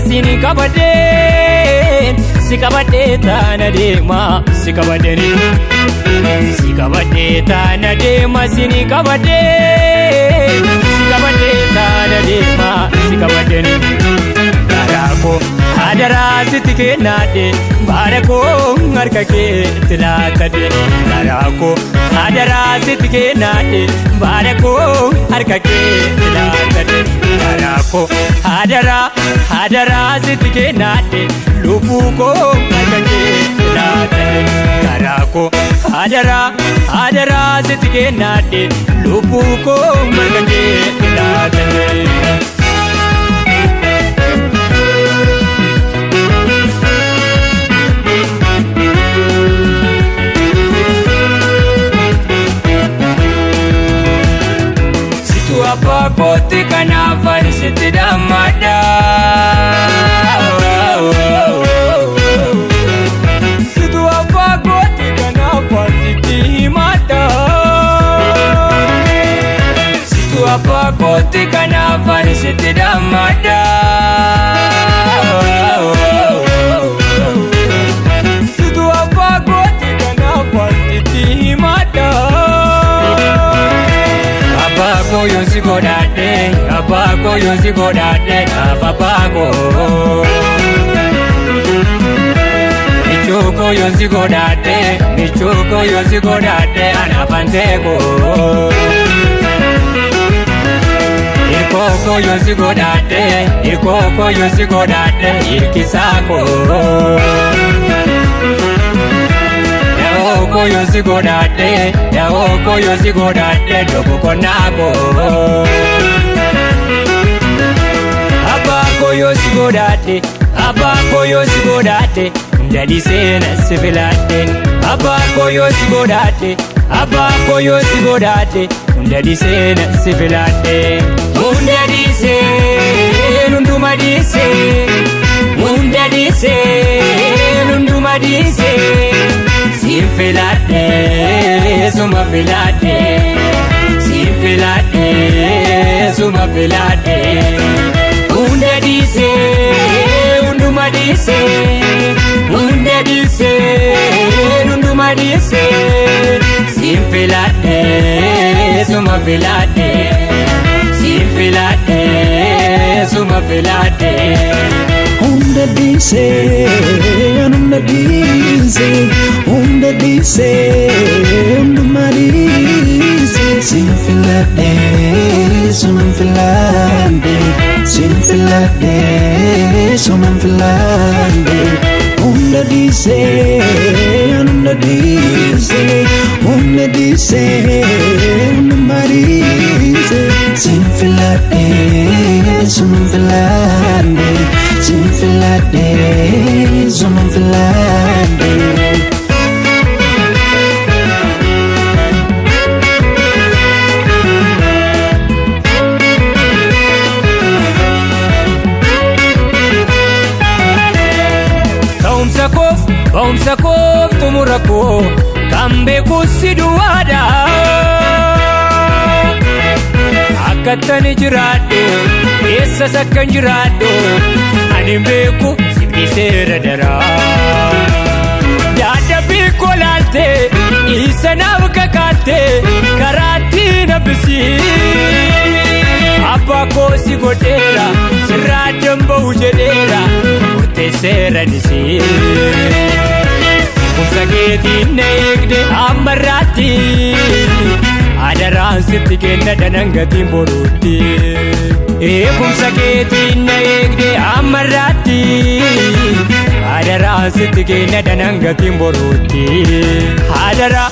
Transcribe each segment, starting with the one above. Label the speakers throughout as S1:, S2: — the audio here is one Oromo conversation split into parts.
S1: Sini qabadhee si qabadhee taana deema si qabadhee si qabadhee taana deema sini qabadhee si qabadhee taana deema si qabadhee garaa koo hadaraa sitti kennaadhe baara koo harka keetti laatadhe garaa koo hadaraa sitti kennaadhe baara koo harka keetti laatadhe garaa koo hadaraa hadaraa sitti kennaadhe lubbuu koo harka keetti laatadhe garaa koo hadaraa hadaraa sitti kennaadhe lubbuu koo harka keetti laatadhe. Situ abbaa kootti kanaaf ani sitti dammadha. Situ abbaa kootti kanaaf ani sitti himadha. Situ abbaa kootti kanaaf ani sitti dammadha. Situ abbaa kootti kanaaf ani sitti himadha. Abbaa koo yoo si godhadhe, abbaa koo yoo si godhadhe, naaf abbaa koo. Michuu koo yoo si godhadhe, michuu koo yoo si godhadhe, anaaf antee koo. Hirkoo koo yoo si godhadhe, hirkoo koo yoo si godhadhe, hirkisaa koo. Da'oo koo yoo si godhadhe, da'oo koo yoo si godhadhe, dogoggonnaa koo. Abbaa koo yoo si godhadhe, abbaa koo yoo si godhadhe, hunda dhiisee na si filadhe. Abbaa koo yoo si godhadhe, abbaa koo yoo si godhadhe, hunda dhiisee na si filadhe. Hunda dhiisee, hunduma dhiisee, hunda dhiisee, hunduma dhiisee. Siin filadhe, suma filadhe, siin filadhe, suma filadhe. Hunda dhiisee, hunduma dhiisee, hunda dhiisee, hunduma dhiisee. Siin filadhe, suma filadhe, siin filadhe, suma filadhe.
S2: Hunda dhiisee, hunda dhiisee, hunda dhiisee, hunduma dhiisee. Sin filadhee, suman filadhee, sin filadhee, suman filadhee. Hunda dhiisee, hunda dhiisee, hunda dhiisee, hunduma dhiisee. Sin filadhee, suman filadhee, sin filadhee, suman filadhee.
S1: Ta'umsa koof, ba'umsa koof, xumura koo kan beeku si duwwaadha. Akkatani jiraadhu, eessas akkan jiraadhu, ani hin beeku si dhiiseera daraa. Dadhabbii koo laaltee, isa naaf kakaattee, karaatti nabbisii. Abbaa koo si godheera, sirraa damba'u jedheera, murteesseera nisii. Eegumsa keetiin na eegde ammarraatti, adaraan sitti kenna danangatiin boruutti. Eegumsa keetiin na eegde ammarraatti, adaraan sitti kenna danangatiin boruutti. Adaraa,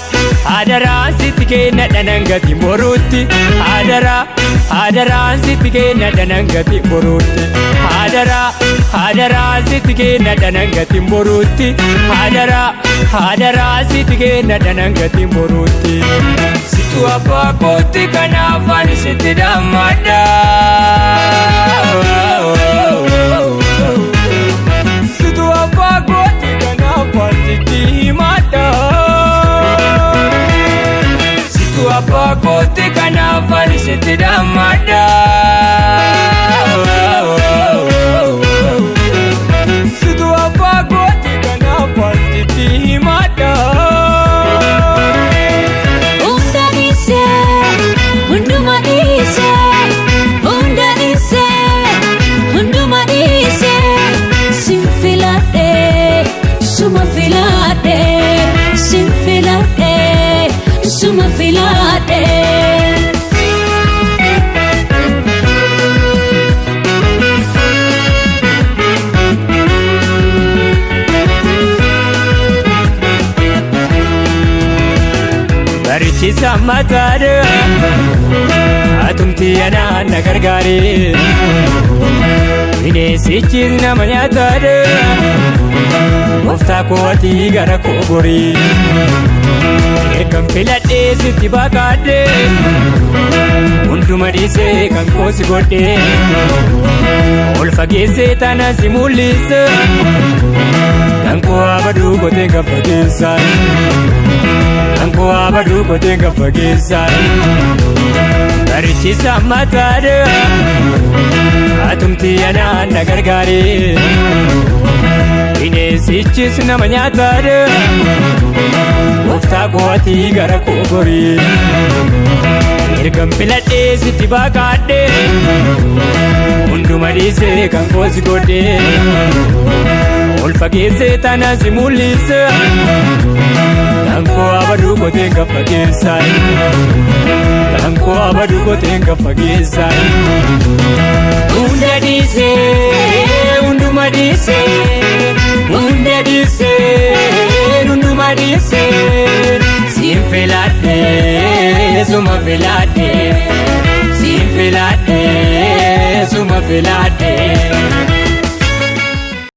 S1: adaraan sitti kenna danangatiin boruutti. Adaraa, adaraan sitti kenna danangatiin boruutti. Adaraa, adaraan sitti kenna danangatiin boruutti. Adaraa, adaraan sitti kenna danangatiin boruutti. Situ abbaa kootti kanaaf ani sitti dammadha. Situ abbaa kootti kanaaf ani sitti himadha. Situ abbaa kootti kanaaf ani sitti dammadha. Barichisa mataadha atumti anaan na gargaare. Bineensichis nama nyaataadha gooftaa koo ati gara koo gorii. Ergan filadhee sitti baaqaadhe hunduma dhiisee kan koo si godhe. Ol fageessee taanaan si mul'isa kan koo abaduu goteen kan fageessa. Kan koo abaduu goteen kan fageessa. Barichisa mataadha atumti anaan na gargaare. Bineensichis nama nyaataadha gooftaa koo ati gara koo gorii. Ergan filadhee sitti baaqaadhe hunduma dhiisee kan koo si godhe. Ol fageessee taanaan si mul'isa kan koo abaduu goteen kan fageessa. Kan koo abaduu goteen kan fageessa. Hunda dhiisee hunduma dhiisee hunda dhiisee hunduma dhiisee siin filadhee suma filadhee siin filadhee suma filadhee.